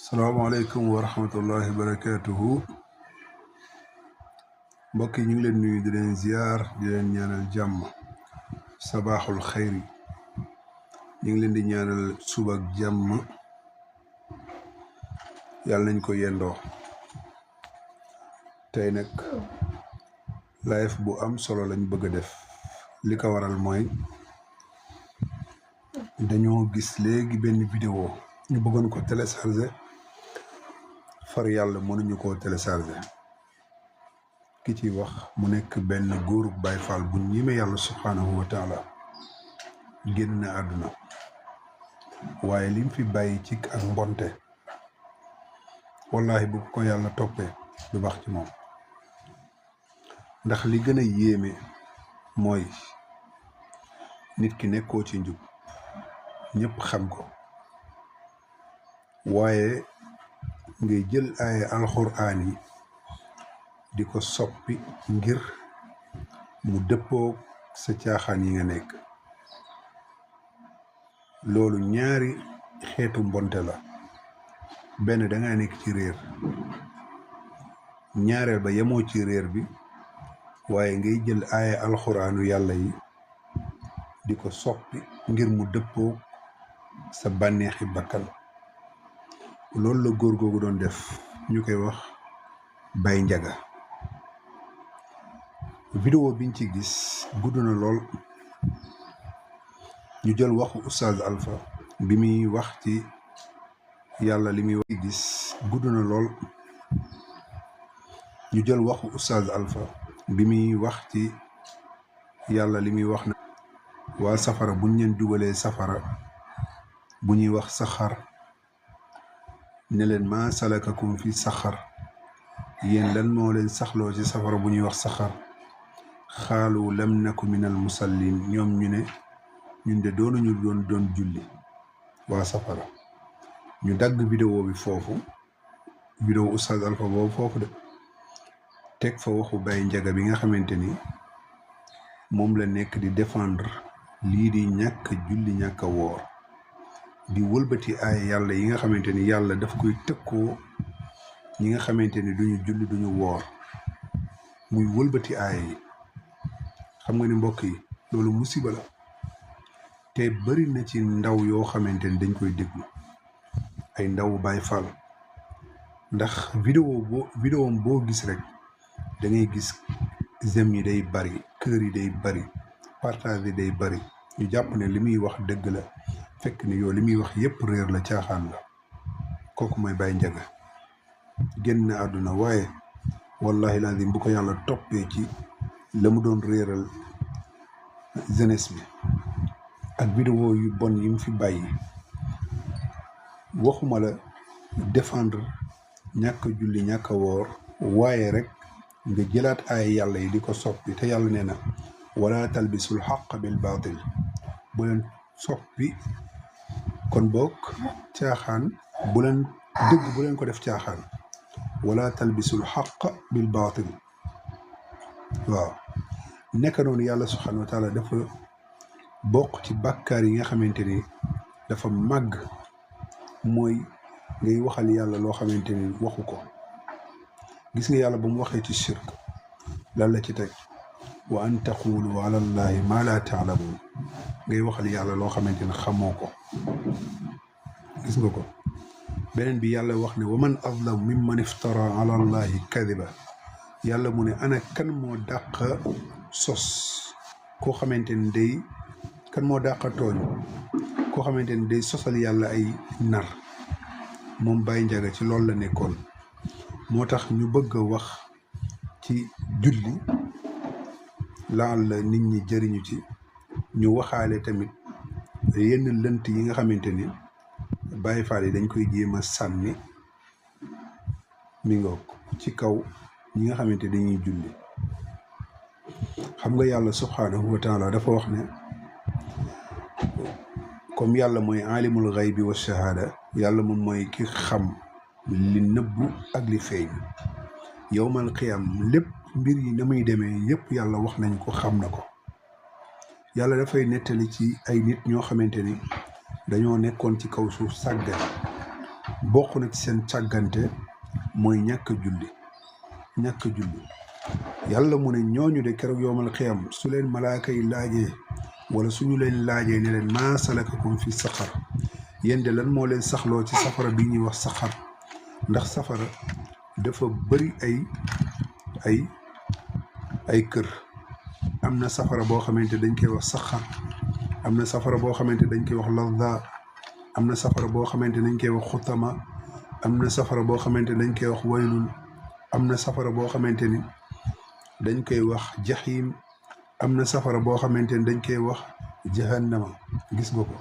salaamaaleykum wa rahmatullahi wa barakaatuhu mbokk yi ñu ngi leen nuyu di leen ziar di leen ñaanal jàmm sabaaxul xayri ñu ngi leen di ñaanal suba ak jàmm yàlla nañ ko yendoo tey nag live bu am solo lañ bëgg a def li ko waral mooy dañoo gis léegi benn vidéo ñu bëggoon ko télécharger far yàlla mënuñu koo télécharger ki ci wax mu nekk benn góoru Baay Faal bu ñime yàlla subhaanahu wa taala génn na àdduna waaye lim fi bàyyi ci ak mbonte wallahi bu ko yàlla toppee du baax ci moom ndax li gën a yéeme mooy nit ki nekkoo ci njub ñëpp xam ko waaye ngay jël ay alxuraan yi di ko soppi ngir mu dëppoo sa caaxaan yi nga nekk loolu ñaari xeetu mbonte la benn danga nekk ci réer ñaareel ba yemoo ci réer bi waaye ngay jël ay alxuraanu yàlla yi di ko soppi ngir mu dëppoo sa bànneexi bakkan loolu la góor googu doon def ñu koy wax Baye Ndiaga vidéo biñ ci gis gudd na lool ñu jël waxu Oustaz Alpha bi muy wax ci yàlla li muy wax gis gudd na lool ñu jël waxu Oustaz Alpha bi muy wax ci yàlla li muy wax na waa safara buñ leen dugalee safara bu ñuy wax saxar ne leen maa salakakum fi saxar yéen lan moo leen saxloo ci safara bu ñuy wax saxar xaalu lam naku minal musallin ñoom ñu ne ñun de doonuñu doon julli waa safara ñu dagg vidéo bi foofu vidéo Oustaz Alpha boobu foofu de teg fa waxu Baye Ndiaga bi nga xamante ni moom la nekk di défendre lii di ñàkk julli ñàkk a woor di wëlbati ay yàlla yi nga xamante ni yàlla daf koy tëkkoo ñi nga xamante ni duñu julli duñu woor muy wëlbati aaya yi xam nga ni mbokk yi loolu musiba la te bari na ci ndaw yoo xamante ni dañ koy déglu ay ndaw Baay Faal ndax vidéo boo gis rek da ngay gis j'aime yi day bari kër yi day bari partage yi day bari ñu jàpp ne li muy wax dëgg la fekk ni yow li muy wax yépp réer la caaxaan la kooku mooy Baye Ndiaga génn na àdduna waaye wallahi lazim bu ko yàlla toppee ci la mu doon réeral jeunesse bi ak vidéo yu bon yi mu fi bàyyi waxuma la défendre ñàkk julli ñàkk woor waaye rek nga jëlaat ay yàlla yi di ko soppi te yàlla nee na wala talbisul xaq bil baatil bu leen soppi kon boog caaxaan bu leen dëgg bu leen ko def caaxaan wala talbisul xaq bil baatil waaw nekk noonu yàlla subhanahu wa taala dafa bokk ci bàkkaar yi nga xamante ni dafa màgg mooy ngay waxal yàlla loo xamante ni waxu ko gis nga yàlla ba mu waxee ci shirk lan la ci teg wa an taqulu ala allahi ma la taalamuun ngay waxal yàlla loo xamante ne xamoo ko gis nga ko beneen bi yàlla wax ne wa man azlam mimman iftara ala allahi kadiba yàlla mu ne ana kan moo dàq sos koo xamante ni day kan moo dàq tooñ koo xamante ni day sosal yàlla ay nar moom Baye Ndiaga ci loolu la nekkoon moo tax ñu bëgg a wax ci julli laal la nit ñi jëriñu ci ñu waxaale tamit yenn lënt yi nga xamante ni Baye Fall yi dañ koy jéem a sànni mi ngoog ci kaw ñi nga xamante dañuy julli xam nga yàlla subhaanahu wa taala dafa wax ne comme yàlla mooy alimul xaybi wa shahaada yàlla moom mooy ki xam li nëbbu ak li feeñ yowmal qiyam lépp mbir yi na muy demee yépp yàlla wax nañ ko xam na ko yàlla dafay nettali ci ay nit ñoo xamante ni dañoo nekkoon ci kaw suuf sàggan bokk na ci seen càggante mooy ñàkk julli yàlla mu ne ñooñu de keroog yowmal xiyam su leen malaaka yi laajee wala suñu leen laajee ne leen maa salakakum fi saqar yéen de lan moo leen saxloo ci safara bi ñuy wax saqar ndax safara dafa bëri ay kër. am na safara boo xamante dañ koy wax saqar am na safara boo xamante dañ koy wax lazza am na safara boo xamante dañ koy wax xutama am na safara boo xamante dañ koy wax waylul am na safara boo xamante ni dañ koy wax jaxiim am na safara boo xamante ni dañ koy wax jahannama gis nga ko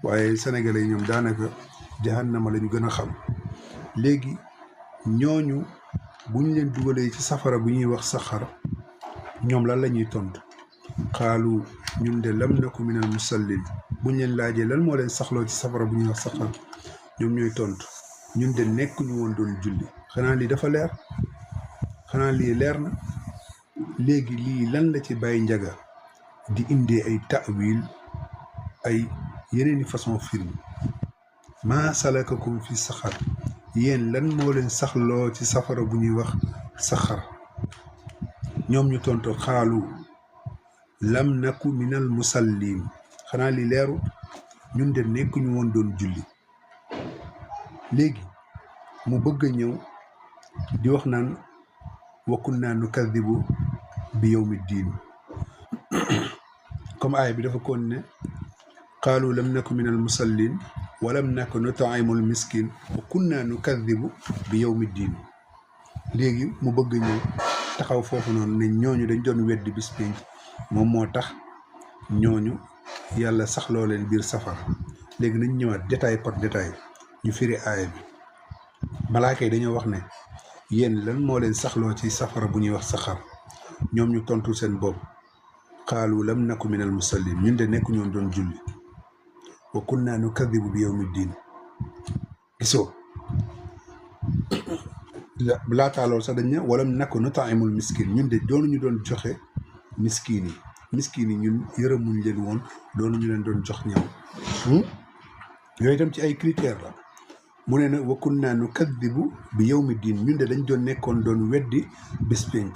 waaye sénégalais yi ñoom daanaka jahannama la ñu gën a xam léegi ñooñu buñ leen dugalee ci safara bu ñuy wax saxar ñoom lan la ñuy tontu xaalu ñun de lam naku minal musallin buñ leen laajee lan moo leen saxloo ci safara bu ñuy wax saxar ñoom ñooy tontu ñun de nekkuñu woon doon julli. xanaa lii dafa leer xanaa lii leer na léegi lii lan la ci Baye Ndiaga di indee ay ta'wil ay yeneeni façon film maa salakakum fi saxar yéen lan moo leen saxloo ci safara bu ñuy wax saxar ñoom ñu tontu xaalu lam naku minal musallin xanaa li leeru ñun de nekkuñu woon doon julli. léegi mu bëgg a ñëw di wax naan wa kunna nukadibu bi yawmi diin comme aaya bi dafa kon ne qaalu lam naku minal musallin wa lam naku nut'imul miskin wa kunna nukadibu bi yawmi diin. léegi mu bëgg a ñëw taxaw foofu noonu ne ñooñu dañ doon weddi bis pénc moom moo tax ñooñu yàlla saxloo leen biir safara. léegi nañ ñëwaat détail par détail ñu firi aaya bi. malaaka yi dañoo wax ne yéen lan moo leen saxloo ci safara bu ñuy wax saxar ñoom ñu tontu seen bopp qaalu lam naku minal musallin ñun de nekku ñoon doon julli wa kunna nukadibu bi yawmi diin. gisoo laataa loolu sax dañ ne walam naku nut'imul miskin ñun de doonuñu doon joxe miskin yi ñun yërëmuñ leen woon doonuñu leen doon jox ñam yooyu itam ci ay critères la. mu ne nag wa kunna nukadibu bi yawmi diin ñun de dañ doon nekkoon doon weddi bés pénc.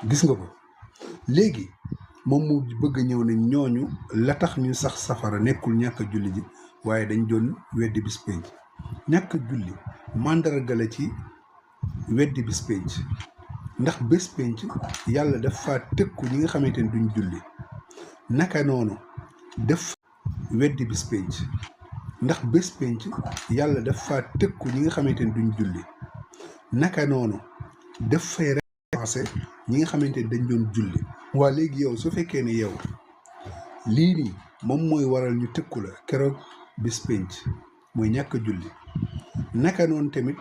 gis nga ko léegi moom mu bëgg a ñëw ne ñooñu la tax ñu sax safara nekkul ñàkk a julli ji waaye dañ doon weddi bés pénc. ñàkk a julli màndarga la ci weddi bés pénc ndax bés pénc yàlla dafa tëkku ñi nga xamante ni duñ julli naka noonu def weddi bés pénc ndax bés pénc yàlla dafa tëkku ñi nga xamante ni duñ julli naka noonu daf fay récompensé ñi nga xamante ni dañ doon julli. waa léegi yow su fekkee ne yow lii nii moom mooy waral ñu tëkku la keroog bés pénc mooy ñàkk julli naka noonu tamit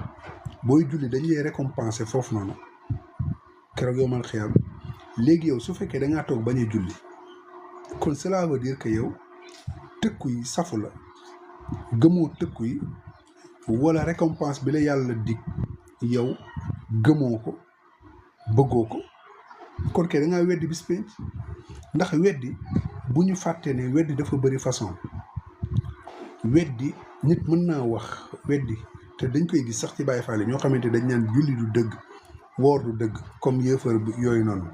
booy julli dañ lay récompensé foofu noonu keroog yowmal xiyaam. léegi yow su fekkee da ngaa toog bañ a julli kon cela veut dire que yow tëkku yi safu la gëmoo tëkku yi wala récompense bi la yàlla dig yow gëmoo ko bëggoo ko kon kay da ngaa weddi bis pénc. ndax weddi bu ñu fàtte ne weddi dafa bëri façon. weddi nit mën naa wax weddi te dañ koy gis sax ci Baay Faal ñoo xamante dañ naan julli du dëgg woor du dëgg comme yéefar yooyu noonu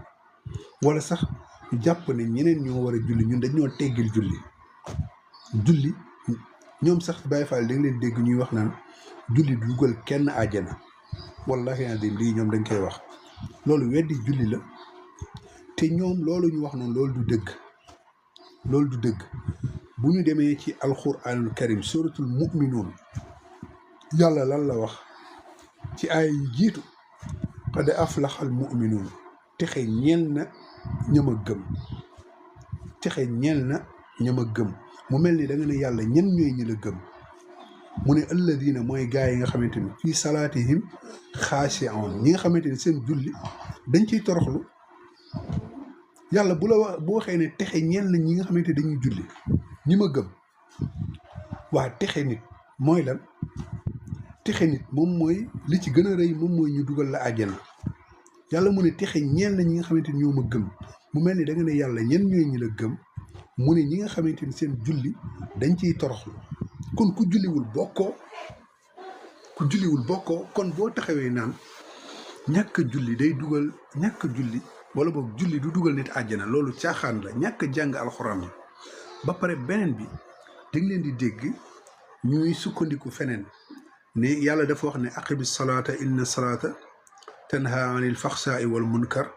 wala sax ñu jàpp ne ñeneen ñoo war a julli ñun dañoo teggil julli ñoom sax Baay Faal da nga leen dégg ñuy wax naan julli du dugal kenn àjjana wallahi adim lii ñoom dañ koy wax loolu weddi julli la te ñoom loolu ñu wax noonu loolu du dëgg bu ñu demee ci alquranul karim suratul mu'minuun yàlla lan la wax ci ay jiitu qad aflaxal mu'minuun texe ñeel na ñama gëm mu mel ni da nga ne yàlla ñen ñooy ñi la gëm mu ne alladina mooy gaa yi nga xamante ni fii salaatihim xaashi'uun ñi nga xamante ni seen julli dañ ciy toroxlu. yàlla bu waxee ne texe ñeel na ñi nga xamante dañuy julli ñi ma gëm waa texe nit mooy lan? texe nit moom mooy li ci gën a rëy moom mooy ñu dugal la àjjana. yàlla mu ne texe ñeel na ñi nga xamante ni ñoo ma gëm mu mel ni da nga ne yàlla ñen ñooy ñi la gëm mu ne ñi nga xamante ni seen julli dañ ciy toroxlu kon ku julliwul bokkoo kon boo taxawee naan ñàkk julli day dugal ñàkk julli wala boog julli du dugal nit àjjana loolu caaxaan la ñàkk jàng alxuraan la ba pare beneen bi da nga leen di dégg ñuy sukkandiku feneen ne yàlla dafa wax ne aqimi salaata inna salaata tanha anil faxsaai wal munkar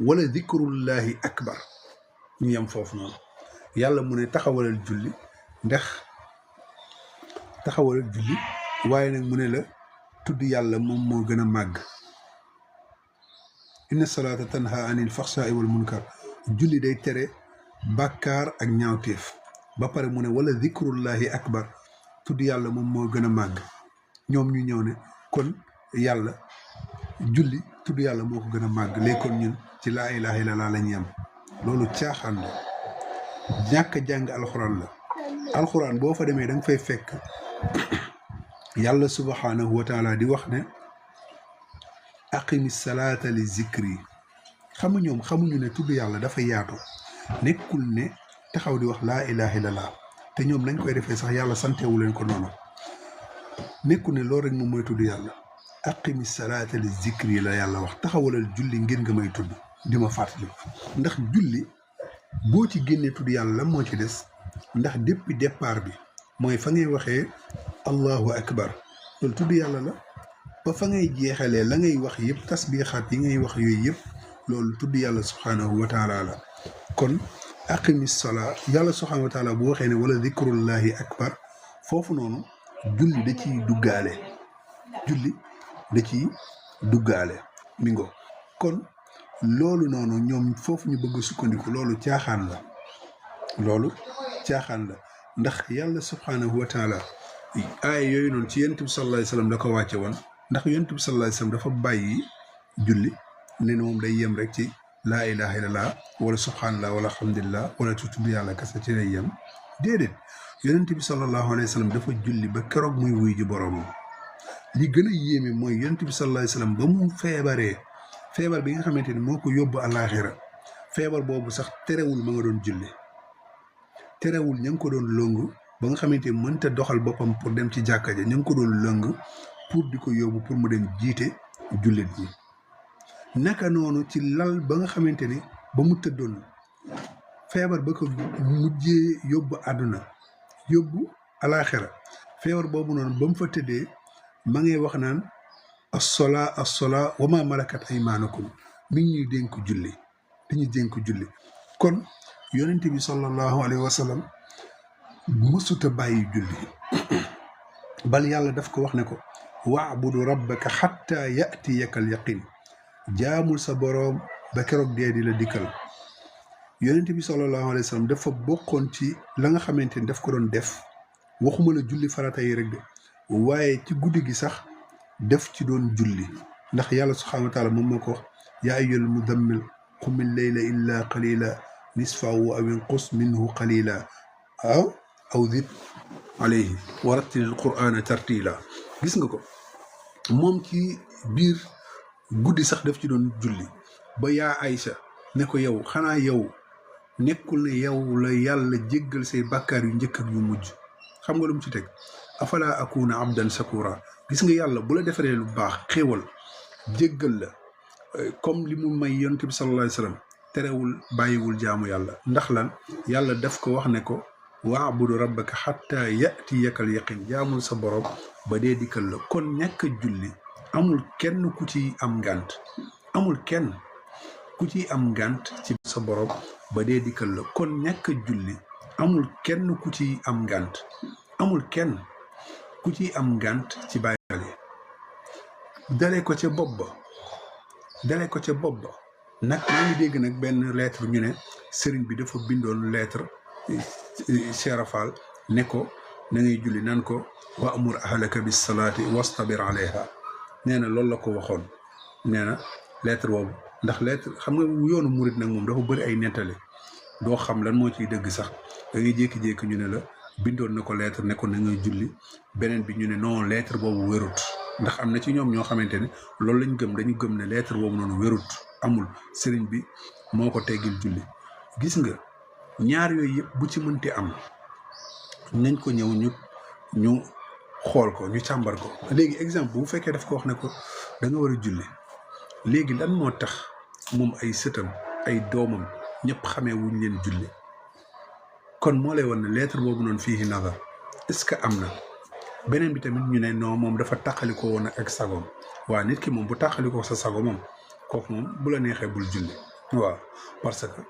wala dikrullahi akbar ñu yem foofu noonu yàlla mu ne taxawalal julli waaye nag mu ne la tudd yàlla moom moo gën a màgg inna salaata tanha anil faxsaai wal munkar julli day tere bàkkaar ak ñaawteef ba pare mu ne wala dikrullahi akbar tudd yàlla moom moo gën a màgg ñoom ñu ñëw ne kon yàlla julli tudd yàlla moo ko gën a màgg léegi kon ñun ci laa ilaha illallah la ñu yem loolu caaxaan la ñàkk jàng alxuraan la alxuraan boo fa demee da nga fay fekk yàlla subhanahu wa taala di wax ne aqimi salaata li zikri xamuñu ne tudd yàlla dafa yaatu nekkul ne taxaw di wax laa ilaha illallah te ñoom nañ koy defee sax yàlla santewu leen ko noonu nekkul ne loolu rek moom mooy tudd yàlla aqimi salaata li zikri la yàlla wax taxawalal julli ngir nga may tudd di ma fàttali ndax julli boo ci génnee tudd yàlla lan moo ci des ndax depuis départ bi mooy fa ngay waxee allahu akbar loolu tudd yàlla la ba fa ngay jeexalee la ngay wax yëpp tasbiixaat yi ngay wax yooyu yëpp loolu tudd yàlla subhanahu wa taala la kon aqimi salaa yàlla subhanahu wa taala bu waxee ne wala dikrullahi akbar foofu noonu julli da ciy duggaale mi ngo kon loolu noonu ñoom foofu ñu bëgg sukkandiku loolu caaxaan la ndax yàlla subhanahu wa taala aaya yooyu noonu ci yonent bi sallallahu alayhi wasallam da ko wàcce woon ndax yonent bi sallallahu alayhi wasallam dafa bàyyi julli ne na moom day yem rek ci laa ilaha illallah wala subhanallah wala alhamdulillah wala tudd yàlla kese ci lay yem déedéet yonent bi sallallahu alayhi wasallam dafa julli ba keroog muy wuy ji boroomam li gën a yéeme mooy yonent bi sallallahu alayhi wasallam ba mu feebar bi nga xamante ni moo ko yóbbu àllaaxira feebar boobu sax terewul ma nga doon julli terewul ña ngi ko doon lëng ba nga xamante ni mënta doxal boppam pour dem ci jàkka ja ña ngi ko doon lëng pour di ko yóbbu pour mu dem jiite jullit ñi naka noonu ci lal ba nga xamante ni ba mu tëddoon feebar ba ko mujjee yóbbu àdduna yóbbu àllaaxira feebar boobu noonu ba mu fa tëddee ma ngay wax naan as-solaa wa ma malakat aymaanukum mi ngi ñuy dénk julli kon yonent bi sallallahu alayhi wa sallam mësuta bàyyi julli bal yàlla daf ko wax ne ko wa'budu rabbaka xatta ya'tiyaka al-yaqin jaamul sa boroom ba keroog dee di la dikkal yonent bi sallallahu alayhi wa sallam dafa bokkoon ci la nga xamante ni daf ko doon def waxuma la julli farata yi rek de waaye ci guddi gi sax def ci doon julli ndax yàlla subhanahu wa taala moom moo ko wax yaa ayyuhal mudammil qumil layla illa qalila nisfahu aw inqus minhu qalila aw zid alayhi wa rattilil qur'ana tartila gis nga ko moom ci biir guddi sax daf ci doon julli ba yaa Aïcha ne ko yow xanaa yow nekkul ne yow la yàlla jéggal say bàkkaar yu njëkk ak yu mujj xam nga lu mu ci teg afala akuna abdan sakura gis nga yàlla bu la defaree lu baax xéewal jéggal la comme li mu may yonent bi sallallahu alayhi wasallam terewul bàyyiwul jaamu yàlla ndax lan yàlla daf ko wax ne ko wa'budu rabbaka hatta ya'tiyakal yaqin jaamul sa borom ba dee dikkal la kon ñàkk julli amul kenn ku ci am ngànt ci sa borom ba dee dikkal la kon ñàkk julli amul kenn ku ci am ngànt ci bàyyal yi dalee ko ca bopp ba nag maa ngi dégg nag benn lettre ñu ne sëriñ bi dafa bindoon lettre Cheikh Fall ne ko na ngay julli nan ko wa amur ahlaka bis salaati wastabir alayha nee na loolu la ko waxoon nee na lettre boobu ndax lettre xam nga yoonu murit nag moom dafa bëri ay nettali doo xam lan moo ciy dëgg sax da ngay jékki-jékki ñu ne la bindoon na ko lettre ne ko na ngay julli beneen bi ñu ne non lettre boobu wérut ndax am na ci ñoom ñoo xamante ne loolu lañ gëm dañu gëm ne lettre boobu noonu wérut amul sëriñ bi moo ko teggil julli gis nga ñaar yooyu yëpp bu ci mënti am nañ ko ñëw ñu ñu xool ko ñu càmbar ko léegi exemple bu fekkee daf ko wax ne ko da nga war a julli léegi lan moo tax moom ay sëtam ay doomam ñëpp xamee wuñ leen julli kon moo lay wan ne lettre boobu noonu fii nazar est-ce que am na beneen bi tamit ñu ne non moom dafa tàqalikoo woon ak sagoom waaw nit ki moom bu tàqalikoo sa sago moom kooku moom bu la neexee bul julli waaw parce que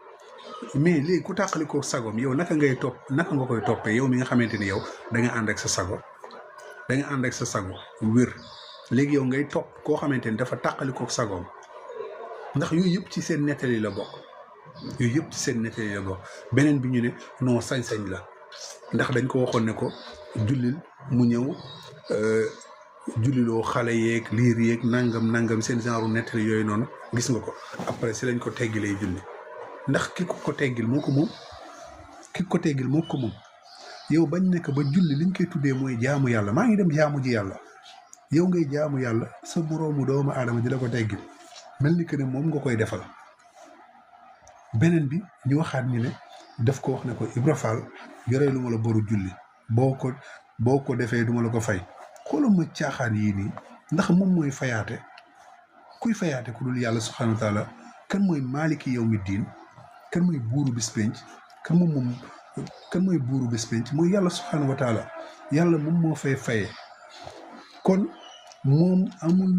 mais léegi ku tàqalikoo sagoom yow naka nga koy toppee yow mi nga xamante ni yow da nga ànd ak sa sago da nga ànd ak sa sago wér léegi yow ngay topp koo xamante ni dafa tàqalikoo sagoom ndax yooyu yëpp ci seen nettali la bokk beneen bi ñu ne non sañ-sañ la ndax dañ ko waxoon ne ko jullil mu ñëw julliloo xale yeeg liir yeeg nangam seen genre nettali yooyu noonu gis nga ko après si lañ ko teggilee julli ndax ki ko teggil moo ko moom yow bañ nekk ba julli liñ koy tuddee mooy jaamu yàlla maa ngi dem jaamu ji yàlla yow ngay jaamu yàlla sa boroomu doomu aadama di la ko teggil mel ni que ne moom nga koy defal beneen bi ñu waxaat ñu ne daf ko wax ne ko Ibra Fall yoree lu ma la boru julli boo ko defee duma la ko fay xoolal ma caaxaan yii nii ndax moom mooy fayaate kuy fayaate ku dul yàlla subhanahu wa taala kan mooy maaliki yawmi diin kan mooy buuru bis penc kan mooy buuru bis penc mooy yàlla subhanahu wa taala yàlla moom moo fay faye kon moom amul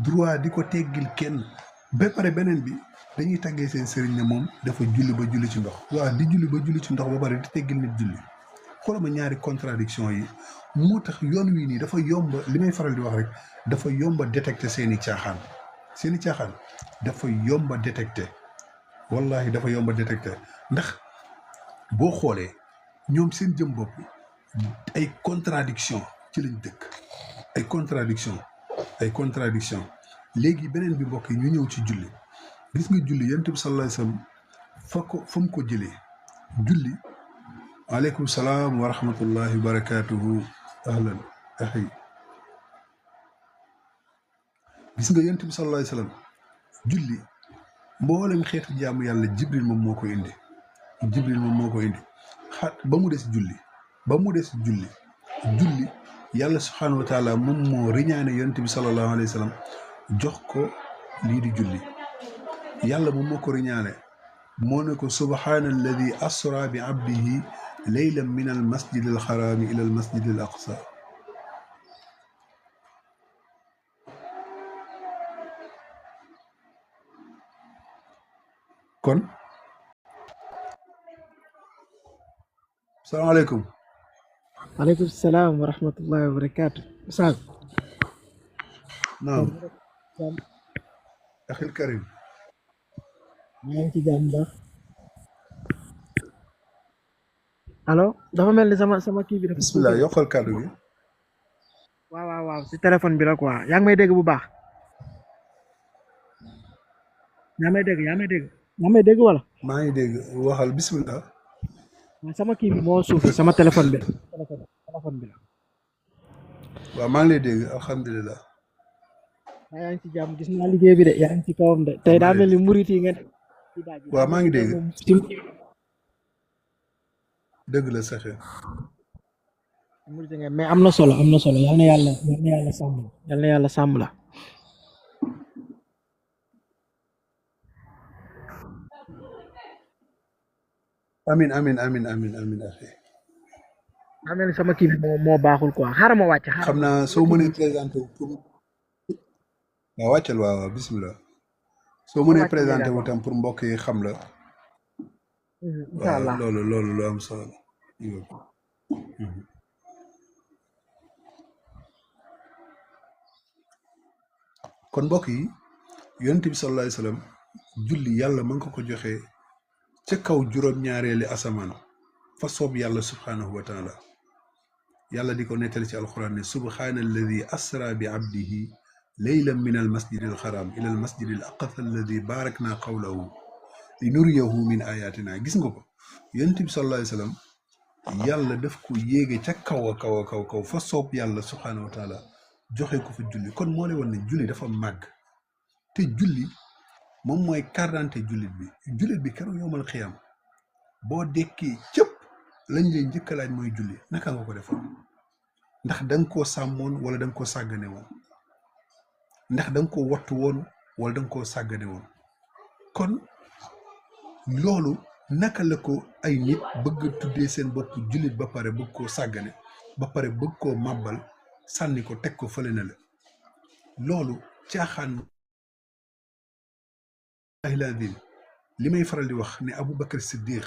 droit di ko teggil kenn ba pare beneen bi dañuy tàggee seen sëriñ ne moom dafa julli ba julli ci ndox waaw di julli ba julli ci ndox ba pare di teggil nit julli xoolal ma ñaari contradiction yi moo tax yoon wii nii dafa yomba li may faral di wax rek dafa yomba détecter seeni caaxaan dafa yomba détecter wallahi dafa yomba détecter ndax boo xoolee ñoom seen jëm bopp ay contradiction ci lañ dëkk ay contradiction léegi beneen bi mbokk yi ñu ñëw ci julli gis nga julli yonent bi sallallahu alayhi wasallam fa mu ko jëlee julli aleykum salaam wa rahmatullahi wa barakatuhu ahlan axi gis nga yonent bi sallallahu alayhi wasallam julli mboolem xeetu jaamu yàlla jibril moom moo ko indi ba mu des julli yàlla subhanahu wa taala moom moo riñaane yonent bi sallallahu alayhi wasallam jox ko lii di julli yàlla moom moo ko riñaane moo ne ko subhaana alladi asra bi abdihi leylan min al masjid al xaraami ila al masjid al aqsa kon salaamaaleykum aleykum salaam wa rahmatullahi wa barakaatu Oustaz naam axil karim maa ngi ci jàmm baax allo dafa mel ni sama kii bi dafa bismillah yokkal kàddu gi waaw si téléphone bi la quoi yaa ngi may dégg bu baax yaa may dégg wala maa ngi dégg waxal bismillah sama kii bi moo suuf sama téléphone bi la waaw maa ngi lay dégg alhamdulilah yaa ngi ci jàmm gis naa liggéey bi de yaa ngi ci kawam de tey daa mel ni murit yi ngeen waaw maa ngi dégg dëgg la saxe murit ngeen mais am na solo yal na yàlla sàmm la amin axi daa mel ni sama kii bi moo baaxul quoi xaaral ma wàcc xam naa soo mënee présenté wu pour waaw wàccal waaw bismillah soo mënee présenté wu tam pour mbokk yi xam la incha allah waaw loolu lu am solo kon mbokk yi yonent bi sallallahu alayhi wasallam julli yàlla mën ko joxee ca kaw juróom-ñaareeli asamaan fa soob yàlla subhanahu wa taala yàlla di ko nettali ci alquran ne subhaana alladi asra bi abdihi leylan min al masjid al xaram ila al masjid al aqsa alladi barakna qawlahu li nuriyahu min ayatina gis nga ko yonent bi sallallahu alayhi wasallam yàlla daf ko yéege ca kaw fa soob yàlla subhanahu wa taala joxe ko fa julli kon moo lay woon ne julli dafa màgg te julli moom mooy carte jullit bi keroog yowmal xiyam boo dekkee cëpp lañ lay njëkk a laaj mooy julli naka nga ko defoon ndax da nga koo sàmmoon wala da nga koo sàggane woon ndax da nga koo wattu woon wala da nga koo sàggane woon kon loolu naka la ko ay nit bëgg tuddee seen bopp jullit ba pare bëgg koo sàggane ba pare bëgg koo màbbal sànni ko teg ko fële na la loolu caaxaan ahiladin li may faral di wax ne Aboubacar Siddiq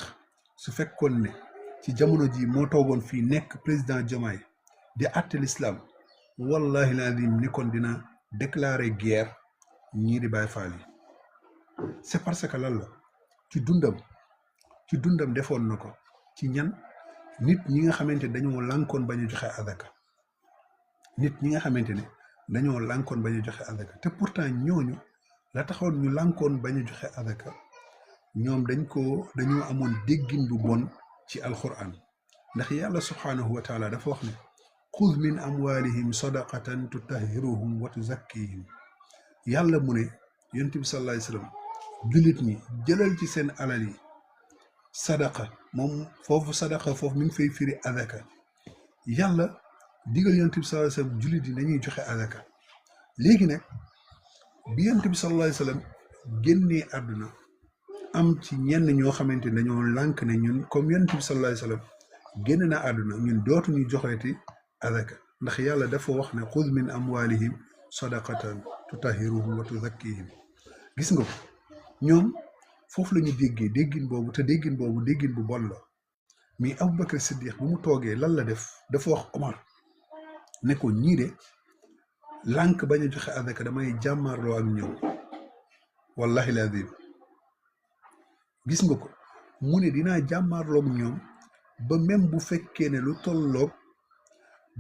su fekkoon ne ci jamono ji moo toogoon fii nekk président Diomaye di àtte l'islam wallahi lazim ni kon dina déclarer guerre ñii di Baay Faal yi c'est parce que lan la ci dundam defoon na ko ci ñan nit ñi nga xamante ne dañoo lànkoon bañ a joxe azaka nit ñi nga xamante ne dañoo lànkoon bañ a joxe azaka te pourtant ñooñu la taxoon ñu lànkoon bañ a joxe azaka ñoom dañoo amoon déggin bu bon ci alquran ndax yàlla subhanahu wa taala dafa wax ne xuz min amwalihim sadaqatan tutahhiruhum wa tuzakkihim yàlla mu ne yonent bi sallallahu alayhi wasallam jullit ñi jëlal ci seen alal yi sadaqa moom foofu mi ngi fay firi azaka yàlla digal yonent bi sallallahu alayhi wasallam jullit yi dañuy joxe azaka léegi nag bi yonent bi sallallahu alayhi wasallam génnee àdduna am ci ñenn ñoo xamante ne dañoo lànk ne ñun comme yonent bi sallallahu alayhi wasallam génn na àdduna ñun dootuñu joxeeti azaka ndax yàlla dafa wax ne xuz min amwalihim sadaqatan tutahhiruhum wa tuzakkihim gis nga ko ñoom foofu la ñu déggin boobu te déggin boobu déggin bu bon la mais Aboubacar Siddiq bu mu toogee lan la def dafa wax Omar ne ko ñii de lànk bañ a joxe azaka damay jàmmaarloo ak ñoom wallahi lazim gis nga ko mu ne dinaa jàmmaarloog ñoom ba même bu fekkee ne lu tolloog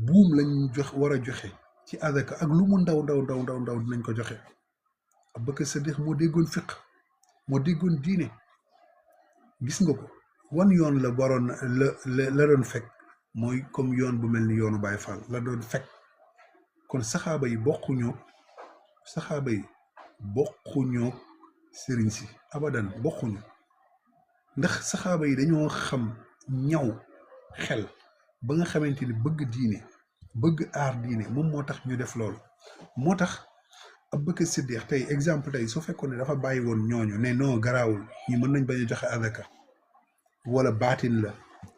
buum lañ war a joxe ci azaka ak lu mu ndaw dinañ ko joxe Aboubacar Siddiq moo déggoon fiq moo déggoon diine gis nga ko wan yoon la waroon la doon fekk mooy comme yoon bu mel ni yoonu Baay Faal la doon fekk kon saxaaba yi bokkuñoo sëriñ si abadan bokkuñu ndax saxaaba yi dañoo xam ñaw xel ba nga xamante ni bëgg diine bëgg aar diine moom moo tax ñu def loolu moo tax Aboubacar Siddiq tey exemple tey su fekkoon ne dafa bàyyi woon ñooñu ne non garaawul ñi mën nañ bañ a joxe azaka wala baatin la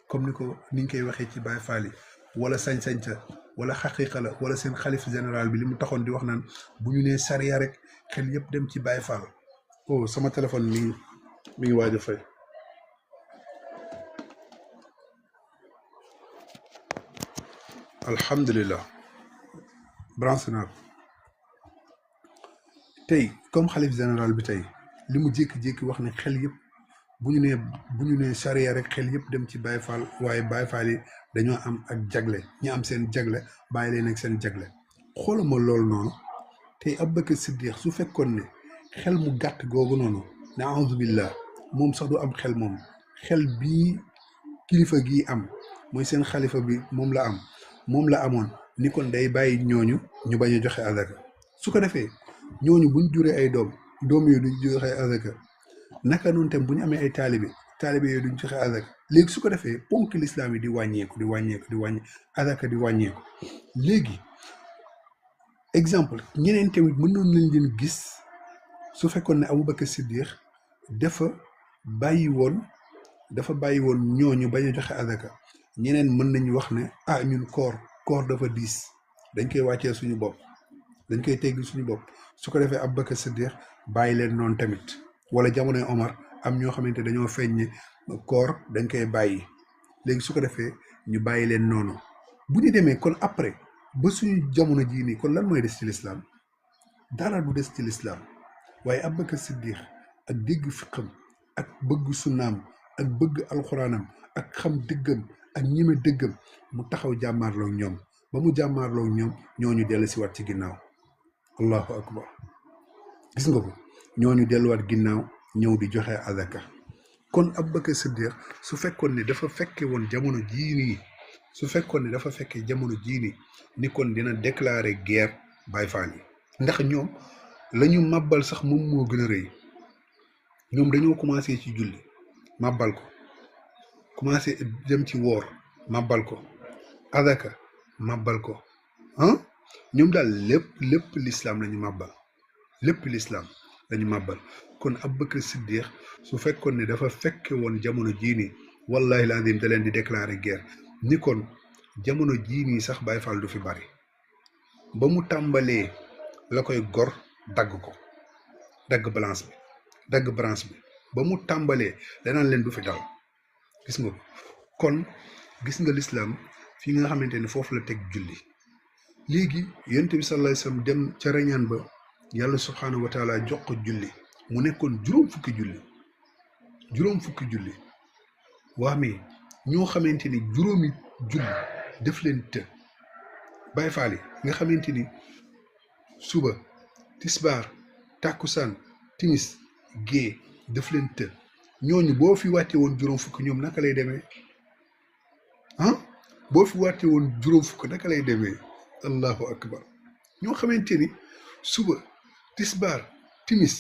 comme niñ koy waxee ci Baay Faal yi wala sañ-sañca wala xaqiqa la wala seen xalif général bi li mu taxoon di wax naan bu ñu nee sariya rek xel yëpp dem ci Baay Faal oh sama téléphone mi ngi waaj a fay alhamdulillah branché naa ko tey comme xalif général bi tey li mu jékki-jékki wax ne xel yëpp bu ñu nee charia rek xel yëpp dem ci Baay Faal waaye Baay Faal yi dañoo am ak jagle ñi am seen jagle bàyyi leen ak seen jagle xoolama loolu noonu tey Aboubacar Siddiq su fekkoon ne xel mu gàtt googu noonu ne a'uuzu billah moom sax du am xel moom xel bii kilifa gii am mooy seen xalifa bi moom la amoon ni kon day bàyyi ñooñu ñu bañ a joxe azaka su ko defee ñooñu buñ juree ay doom yooyu duñ joxe azaka naka noonu tam bu ñu amee ay taalibe yooyu duñ joxe azaka léegi su ko defee ponk lislaam yi di wàññeeku azaka di wàññeeku léegi exemple ñeneen tamit mënoon nañ leen gis su fekkoon ne Aboubacar Siddiq dafa bàyyi woon ñooñu bañ a joxe azaka ñeneen mën nañu wax ne ñun koor dafa diis dañ koy wàccee suñu bopp dañ koy teggi suñu bopp su ko defee Aboubacar Siddiq bàyyi leen noonu tamit wala jamonoy Omar am ñoo xamante dañoo feeñ ne koor dañ koy bàyyi léegi su ko defee ñu bàyyi leen noonu bu ñu demee kon après ba suñu jamono jii nii kon lan mooy des ci lislaam dara du des ci lislaam waaye Aboubacar Siddiq ak dégg fiqam ak bëgg sunnaam ak bëgg alxuraanam ak xam dëggam ak ñime dëggam mu taxaw jàmmaarloo ñoom ba mu jàmmaarloo ñoom ñooñu dellu si waat ci ginnaaw allahu akbar gis nga ko ñooñu delluwaat ginnaaw ñëw di joxe azaka kon Aboubacar Siddiq su fekkoon ne dafa fekke woon jamono jii nii ni kon dina déclarer guerre Baay Faal yi ndax ñoom la ñu màbbal sax moom moo gën a rëy ñoom dañoo commencé ci julli màbbal ko commencé dem ci woor màbbal ko azaka màbbal ko ah ñoom daal lépp l'islam la ñu màbbal lépp l'islam la ñu màbbal kon Abubakar Siddiq su fekkoon ne dafa fekke woon jamono jii nii wallahi lazim da leen di déclarer guerre ni kon jamono jii nii sax Baye Fall du fi bari ba mu tàmbalee la koy gor dagg ko dagg balance bi dagg branche bi ba mu tàmbalee danaan leen du fi dal gis nga ko kon gis nga l'islam fii nga xamante ne foofu la teg julli léegi yonent bi sallallahu alayhi wasallam dem ca reñaan ba yàlla subhaanahu wa taala jox ko julli mu nekkoon juróom fukki julli waa mais ñoo xamante ni juróomi julli def leen të Baay Faal yi nga xamante ni suba tisbaar tàkkusaan timis gée def leen të ñooñu boo fi wàtte woon juróom fukki ñoom naka lay demee ah boo fi wàtte woon juróom fukk naka lay demee allahu akbar ñoo xamante ni suba tisbaar timis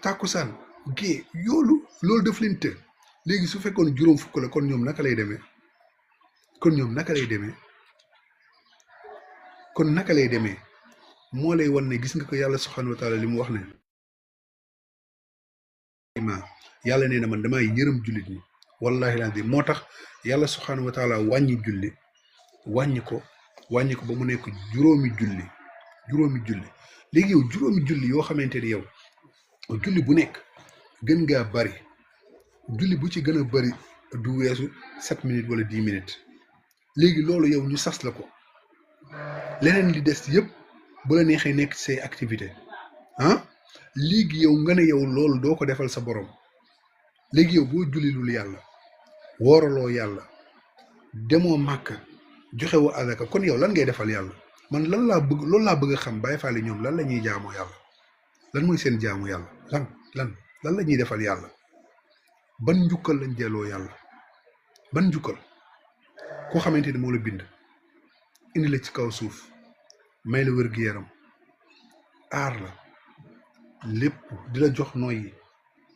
tàkkusaan gée loolu def leen të léegi su fekkoon juróom fukk la kon ñoom naka lay demee moo lay wan ne gis nga ko yàlla subhanahu wa taala li mu wax ne yàlla nee na man damaa yërëm jullit ñi wallahi laa moo tax yàlla subhanahu wa taala wàññi julli wàññi ko ba mu nekk juróomi julli léegi yow juróomi julli yoo xamante ni yow julli bu nekk gën ngaa bari julli bu ci gën a bari du weesu 7 minutes wala 10 minutes léegi loolu yow ñu sas la ko leneen li des yëpp bu la neexee nekk say activité léegi yow nga ne yow loolu doo ko defal sa borom léegi yow boo jullilul yàlla wooraloo yàlla demoo màkka joxewoo azaka kon yow lan ngay defal yàlla man loolu laa bëgg a xam Baye Fall ñoom lan la ñuy jaamoo yàlla lan mooy seen jaamu yàlla lan la ñuy defal yàlla ban njukkal lañ delloo yàlla ban njukkal koo xamante ni moo la bind indi la ci kaw suuf may la wér-gu-yaram aar la lépp di la jox noyyi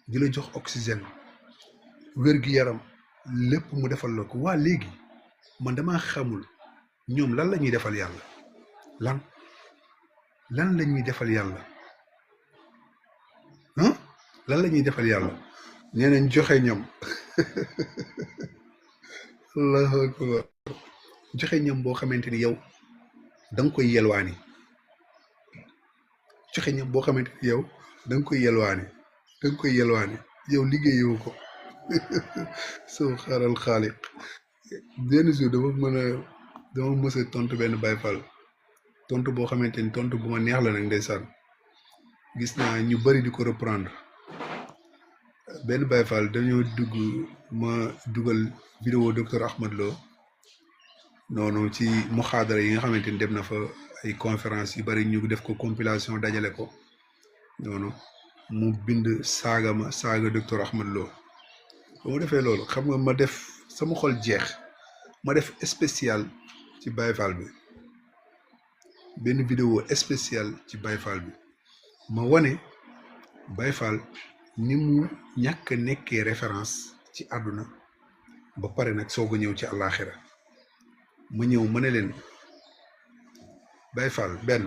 di la jox oxygène wér-gu-yaram lépp mu defal la ko waa léegi man dama xamul ñoom lan la ñuy defal yàlla lan la ñuy defal yàlla lan la ñuy defal yàlla nee nañ joxe ñam allahu akbar joxe ñam boo xamante ni yow da nga koy yelwaani joxe ñam boo xamante ni yow da nga koy yelwaani yow liggéeyoo ko soo xaaral xaaliq benn jour dama mës a tontu benn Baye Fall tontu boo xamante ni tontu bu ma neex la nag ndeysaan gis naa ñu bari di ko reprendre benn Baye Fall dañoo ma dugal vidéo docteur Ahmad Lo noonu ci muxaadara yi nga xamante ni dem na fa ay conférence yu bari ñu def ko compilation dajale ko noonu mu bind saaga docteur Ahmad Lo ba mu defee loolu xam nga ma def sama xol jeex ma def spécial ci Baye Fall bi benn vidéo spécial ci Baye Fall bi ma wane Baye Fall ni mu ñàkk nekkee référence ci àdduna ba pare nag soog a ñëw ci àllaaxira ma ñëw ma ne leen Baye Fall benn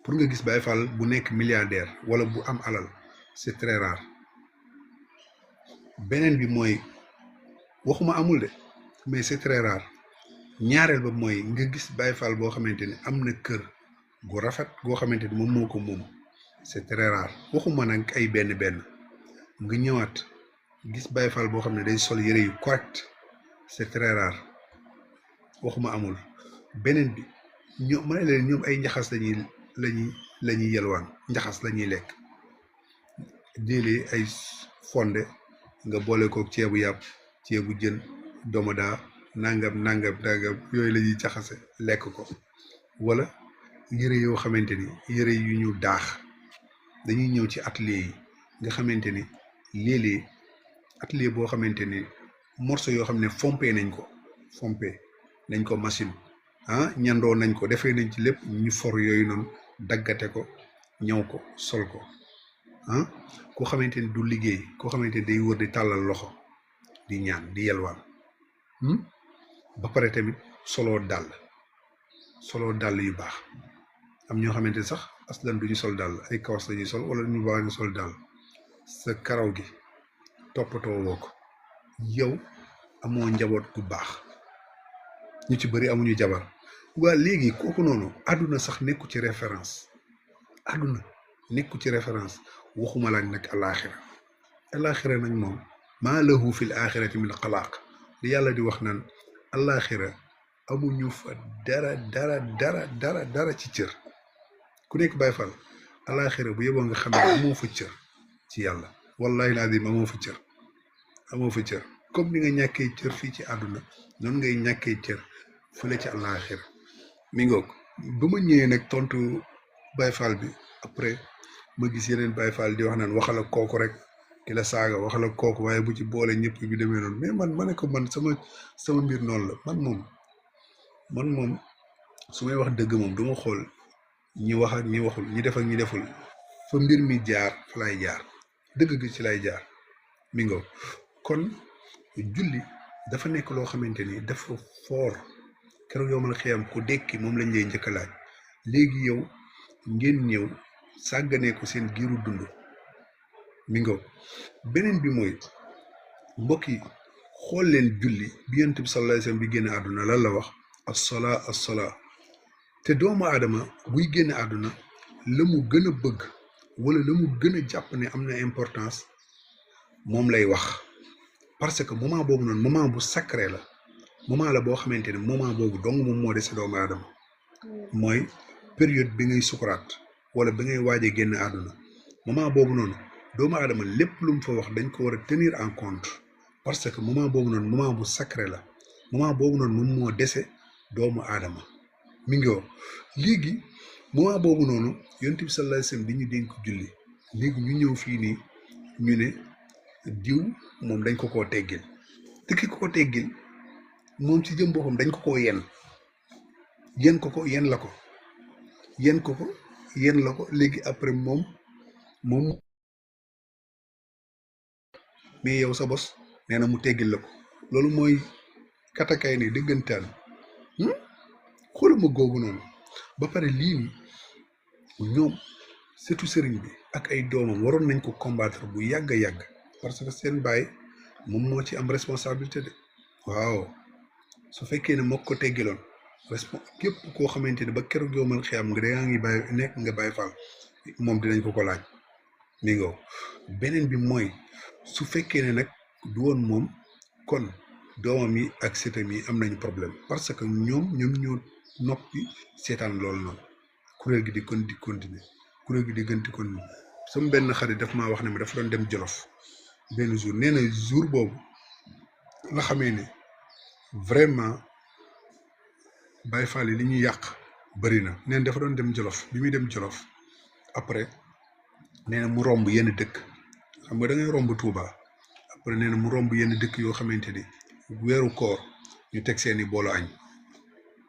pour nga gis Baye Fall bu nekk milliardaire wala bu am alal c'est très rare beneen bi mooy waxuma amul de mais c'est très rare ñaareel ba mooy nga gis Baye Fall boo xamante ni am na kër gu rafet goo xamante ni moom moo ko moom c'est très rare waxuma nag ay benn nga ñëwaat gis Baye Fall boo xam ne day sol yére yu correct c'est très rare waxuma amul beneen bi ñoom ma ne leen ñoom ay njaxas lañuy yelwaan njaxas la ñuy lekk déelee ay fonde nga boole ko ceebu yàpp ceebu jën domoda nangam yooyu la ñuy jaxase lekk ko wala yëre yoo xamante ni yëre yu ñu daax dañuy ñëw ci atelier yi nga xamante ni léeg-léeg atelier boo xamante ni morceau yoo xam ne fompé nañ ko machine ñandoo nañ ko defee nañ ci lépp ñu for yooyu noonu daggate ko ñëw ko sol ko koo xamante ni du liggéey koo xamante ni day wër di tàllal loxo di ñaan di yelwaan ba pare tamit soloo dàll yu baax. am ñoo xamante sax aslan duñu sol dàll ay kawas lañuy sol wala ñu baax ñu sol dàll. sa karaw gi toppatoo woo ko yow amoo njaboot gu baax ñu ci bëri amuñu jabar waa léegi kooku noonu àdduna sax nekku ci référence waxuma la nag alaaxira nag moom maa lahu fil aaxirati min xalaaq li yàlla di wax naan alaaxira amuñu fa dara ci cër ku nekk Baay Faal alaaxira bu yeboo nga xam ne amoo fa cër ci yàlla wallahi laadim amoo fa cër comme ni nga ñàkkee cër fii ci àdduna noonu ngay ñàkkee cër fële ci alaaxira mi ngoog ba ma ñëwee nag tontu Baay Faal bi après ma gis yeneen Baay Faal di wax naan waxal ak kooku rek ki la saaga waxal ak kooku waaye bu ci boole ñëpp bi demee noonu mais man ma ne ko man sama mbir noonu la man moom su may wax dëgg moom duma xool ñi wax ak ñi waxul ñi def ak ñi deful fa mbir mi jaar fa lay jaar dëgg gi ci lay jaar mi ngo kon julli dafa nekk loo xamante ni dafa foor keroog yow mal xiyam ku dekki moom lañ lay njëkk a laaj léegi yow ngeen ñëw sàgganee ko seen giiru dund mi ngo beneen bi mooy mbokk yi xool leen julli bi yonent bi sallallahu alayhi wasallam bi génn àdduna lan la wax as-salaa te doomu aadama buy génn àdduna la mu gën a bëgg wala la mu gën a jàpp ne am na importance moom lay wax parce que moment boobu noonu moment bu sacré la moment la boo xamante ne moment boobu dong moom moo dese doomu aadama mooy période bi ngay sukuraat wala bi ngay waajee génn àdduna moment boobu noonu doomu aadama lépp lu mu fa wax dañ ko war a tenir en compte parce que moment boobu noonu moment bu sacré la moment boobu noonu moom moo dese doomu aadama mi ngi wax léegi moment boobu noonu yonent bi sallallahu alayhi wasallam di ñu dénk julli léegi ñu ñëw fii nii ñu ne diw moom dañ ko koo teggil te ki ko teggil moom ci jëm boppam dañ ko koo yen la ko léegi après moom mais yow sa bos nee na mu teggil la ko loolu mooy katakay ne dëggantaan xooluma googu noonu ba pare lii nii ñoom surtout sëriñ bi ak ay doomam waroon nañ ko combattre bu yàgg a yàgg parce que seen baay moom moo ci am responsabilité de waaw su fekkee ne moo ko teggiloon képp koo xamante ne ba keroog yowmal xiyaam nga yaa ngi bàyyi nekk nga Baay Faal moom dinañ ko laaj mi nga beneen bi mooy su fekkee ne nag du woon moom kon doomam yi ak sëtam yi am nañu problème parce que ñoom ñoo noppi seetaan loolu noonu kuréel gi di continuer sama benn xarit daf maa wax ne ma dafa doon dem Jolof benn jour nee na jour boobu la xamee ne vraiment Baay Faal yi li ñuy yàq bëri na nee na dafa doon dem Jolof bi muy dem Jolof après nee na mu romb yenn dëkk xam nga da ngay romb Touba après nee na mu romb yenn dëkk yoo xamante ni weeru koor ñu teg seeni boolu añ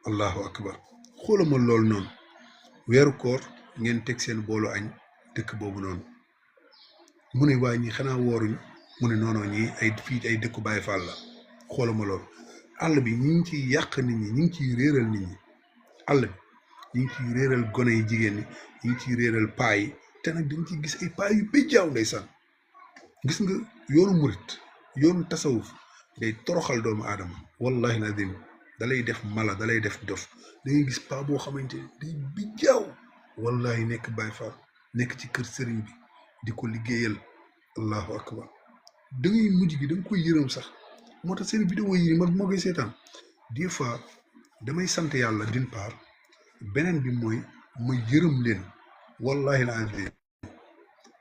allahu akbar xoolama loolu noonu weeru koor ngeen teg seen boolu añ dëkk boobu noonu mu ne waa ñi xanaa wooruñ mu ne noonu ñi ay dëkku Baay Faal la xoolama loolu àll bi ñi ngi ciy yàq nit ñi ñi ngi ciy réeral nit ñi àll bi ñi ngi ciy réeral gone yi jigéen ñi ñi ngi ciy réeral paa yi te nag dañ ciy gis ay paa yu béjjaaw ndeysaan gis nga yoonu murit yoonu tasawuf day toroxal doomu aadama wallahi lazim dalay def mala dalay def dof da ngay gis paa boo xamante ne day béjjaaw wallahi nekk Baay Faal nekk ci kër sëriñ bi di ko liggéeyal allahu akbar da ngay mujj gi da nga koy yërëm sax moo tax seen vidéo yi man moo koy seetaan des fois damay sant yàlla d'une part beneen bi mooy ma yërëm leen wallahi lazim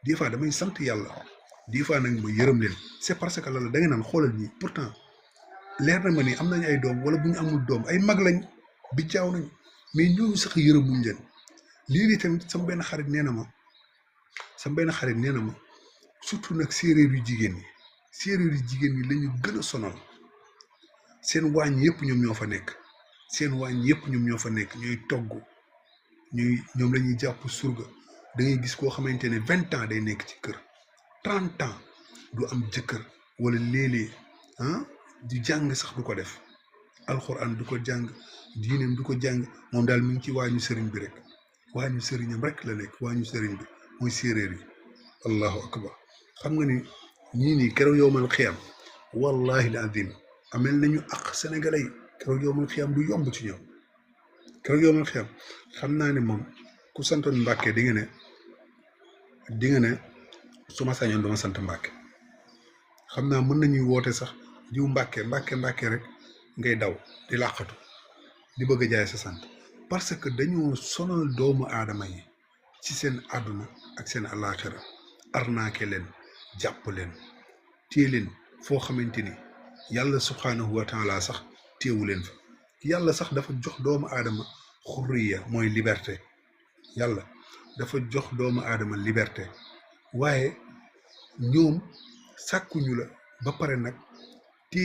des fois damay sant yàlla des fois nag ma yërëm leen c'est parce que la da nga naan xoolal ñi pourtant leer na ma ni am nañ ay doom wala bu ñu amul doom ay mag lañ bi jaaw nañ mais ñooñu sax yërëmuñ leen lii tamit sama benn xarit nee na ma surtout nag séeréer yu jigéen ñi lañu gën a sonal seen waañ yëpp ñoom ñoo fa nekk ñooy togg ñoom la ñuy jàpp surga da ngay gis koo xamante ne 20 ans day nekk ci kër 30 ans du am jëkkër wala léeg-léeg di jàng sax du ko def alxuraan du ko jàng diineem du ko jàng moom daal mi ngi ci waañu sëriñ bi rek waañu sëriñam rek la nekk waañu sëriñ bi muy séeréer yi allahu akbar xam nga ni ñii nii keroog yowmal xiyam wallahi al azim amel nañu ak sénégalais yi keroog yowmal xiyam du yomb ci ñoom keroog yowmal xiyam xam naa ne moom ku santoon Mbàkke di nga ne su ma sañoon duma sant Mbàkke xam naa mën nañuy woote sax jiw Mbàkke rek ngay daw di làqatu di bëgg a jaay sa sant parce que dañoo sonal doomu aadama yi ci seen àdduna ak seen àllaaxira arnaake leen jàpp leen téye leen foo xamante ni yàlla subhaanahu wa taala sax téewu leen fa yàlla sax dafa jox doomu aadama xurriya mooy liberté yàlla dafa jox doomu aadama liberté waaye ñoom sàkkuñu la ba pare nag te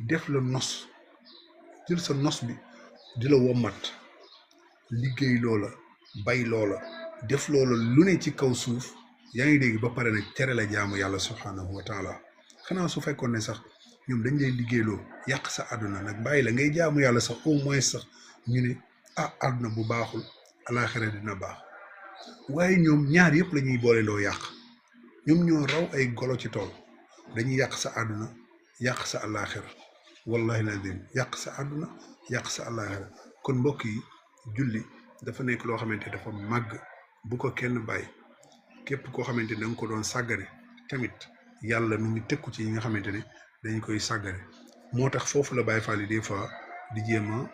def la nos jël sa nos bi di la wommat liggéey loola bay loola def loola lu ne ci kaw suuf yaa ngi dégg ba pare nag tere la jaamu yàlla subhaanahu wa taala xanaa su fekkoon ne sax ñoom dañ lay liggéeyloo yàq sa àdduna nag bàyyi la ngay jaamu yàlla sax au moins sax ñu ne àdduna bu baaxul alaaxira dina baax waaye ñoom ñaar yëpp la ñuy boole loo yàq ñoom ñoo raw ay golo ci tool dañuy yàq sa àdduna yàq sa alaaxira wallahi lazim yàq sa àdduna yàq sa alaaxira kon mbokk yi julli dafa nekk loo xamante dafa màgg bu ko kenn bàyyi képp koo xamante ne da nga ko doon sàggane tamit yàlla nu ngi tëkku ci yi nga xamante ne dañ koy sàggane moo tax foofu la Baay Faal yi des fois di jéem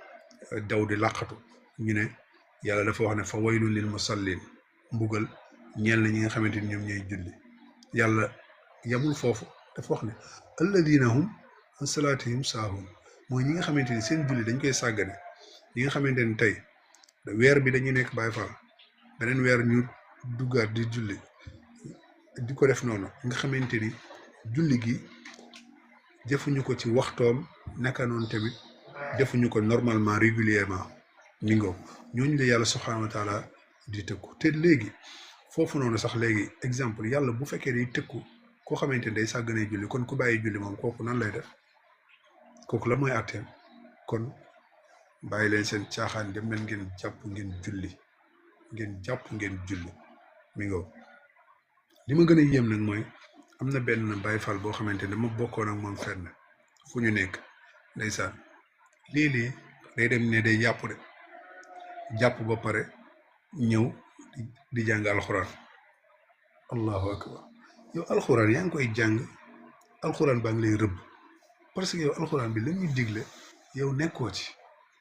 a daw di làqatu ñu ne yàlla dafa wax ne fa waylun lil musallin mbugal ñeel na ñi nga xamante ni ñoom ñooy julli yàlla yamul foofu dafa wax ne alladina hum an salaatihim saahun mooy ñi nga xamante ni seen julli dañ koy sàggane ñi nga xamante ni tey weer bi dañuy nekk Baay Faal beneen weer ñu duggaat di julli di ko def noonu nga xamante ni julli gi jëfuñu ko ci waxtoom naka noonu tamit jëfuñu ko normalement régulièrement mi ngoo ñooñu la yàlla subhaanahu wa taala di tëkku te léegi foofu noonu sax léegi exemple yàlla bu fekkee day tëkku koo xamante ni day sàgganee julli kon ku bàyyi julli moom kooku nan lay def kooku la mooy àtteem kon bàyyi leen seen caaxaan dem leen ngeen jàpp ngeen julli mi ngoo li ma gën a yéem nag mooy am na benn Baay Faal boo xamante ne dama bokkoon ak moom fenn fu ñu nekk ndeysaan léeg-léeg day dem ne day jàpp ba pare ñëw di jàng alxuraan allahu akbar yow alxuraan yaa ngi koy jàng alxuraan baa ngi lay rëbb parce que yow alxuraan bi la ñuy digle yow nekkoo ci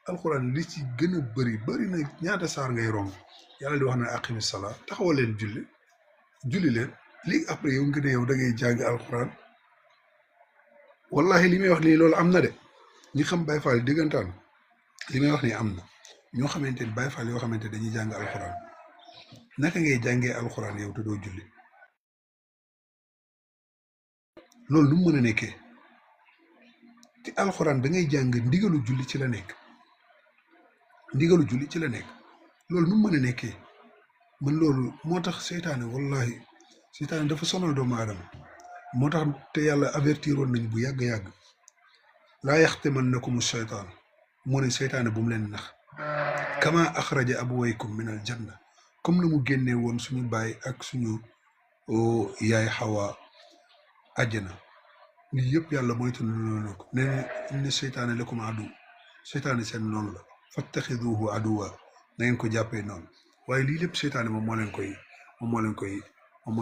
alxuraan li ci gën a bëri na ñaata saar ngay romb yàlla di wax na aqimi salaa taxawal leen julli leen léegi après yow nga ne yow da ngay jàng alxuraan wallahi li may wax nii loolu am na de ñi xam Baay Faal diggantaan li may wax nii am na ñoo xamante ni Baay Faal yoo xamante dañuy jàng alxuraan naka ngay jàngee alxuraan yow te doo julli loolu lu mu mën a nekkee te alxuraan da ngay jàng ndigalu julli ci la nekk loolu nu mu mën a nekkee man loolu moo tax seytaane wallahi seytaane dafa sonal doomu aadama moo tax te yàlla avertiroon nañ bu yàgg-yàgg laa yaxtimannakum seytaan moo ne seytaane bu mu leen nax kama axraja abawaykum min al janna comme na mu génnee woon suñu baay ak suñu yaay xawa àjjana lii yëpp yàlla moytu na ko nee na seytaane lakum adu seytaane seen noonu la fattaxiduhu aduwa na ngeen ko jàppee noonu waaye lii lépp seytaane moom moo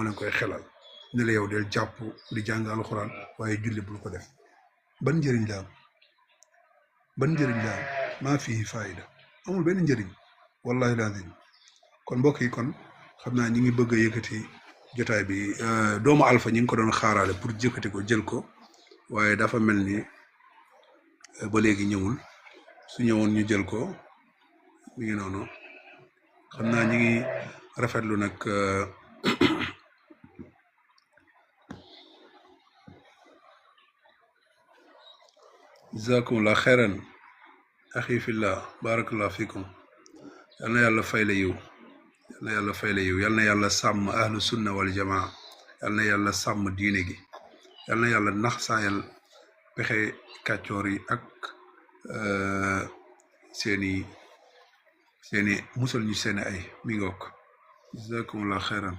leen koy xelal ne la yow del jàpp di jàng alxuraan waaye julli bul ko def ban njëriñ la am maa fii faayida amul benn njëriñ wallahi lazim kon mbokk yi kon xam naa ñi ngi bëgg a yëkkati jotaay bi doomu Alpha ñi ngi ko doon xaaraale pour jëkkati ko jël ko waaye dafa mel ni ba léegi ñëwul su ñëwoon ñu jël ko mi ngi noonu xam naa ñi ngi rafetlu nag jazakumullah xeyran axi fillah barakallah fikum yal na yàlla fay la yiw yal na yàlla sàmm ahlu sunna wal jamaa yal na yàlla sàmm diine gi yal na yàlla nax saayal pexe kàccoor yi ak seeni musal ñu seeni ay mi ngook jazakumullah xeyran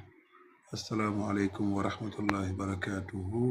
assalaamu aleykum wa rahmatullahi barakatuhu